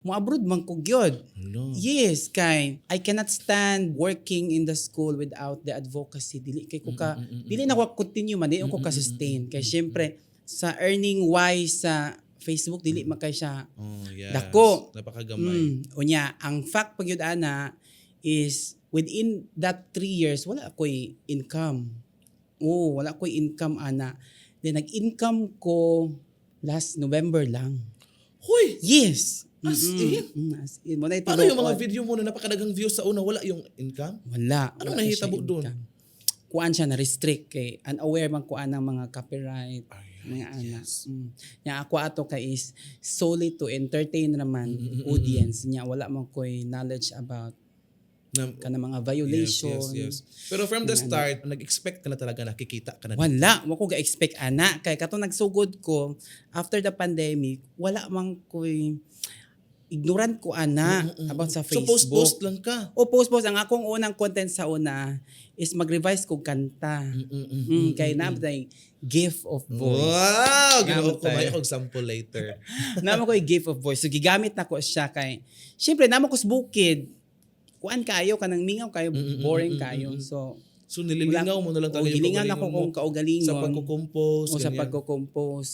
Mo abroad man ko gyud. Ano? Yes, kay I cannot stand working in the school without the advocacy. Dili kay ko ka dili na ko continue man, dili ko ka sustain. Kay syempre sa earning wise sa Facebook, dili man kay siya dako. Napakagamay. Unya, ang fact pag yun ana is within that 3 years wala ako'y income. Oh, wala ako'y income ana. Then nag-income ko last November lang. Huy! Yes. As in? As in. Mao na Paano yung mga tinuod. Video mo na napakadaghang views sa una, wala yung income? Wala. Anong Wala nahitabo siya dun? Income. Kuan siya na restrict kay unaware man kuan ng mga copyright mga ana. Nya ako ato kay is solely to entertain naman audience niya, wala man ko'y knowledge about Na, kana mga violation. Yes. Pero from the start, nag-expect ka na talaga nakikita ka na dito? Wala, wa ko ga-expect ana kay katong nagsugod ko after the pandemic, wala man ko'y, ignorant ko ana about sa So Facebook. post-post lang ka? O post-post. Ang akong unang content sa una is mag-revise kog kanta. Kay naa tay gift of voice. Wow! Ginoo ko, Namatay. may akong sample later. Naa man ko'y gift of voice. So gigamit na ko siya kay syempre naa man ko sa bukid. Kuan kayo, kanang mingaw kayo, boring kayo. So So nililingaw mo na lang o talaga yung gilingan ako kaugalingon mo kung kaugalingon sa pagko-compose, o sa ganyan. pagko-compose.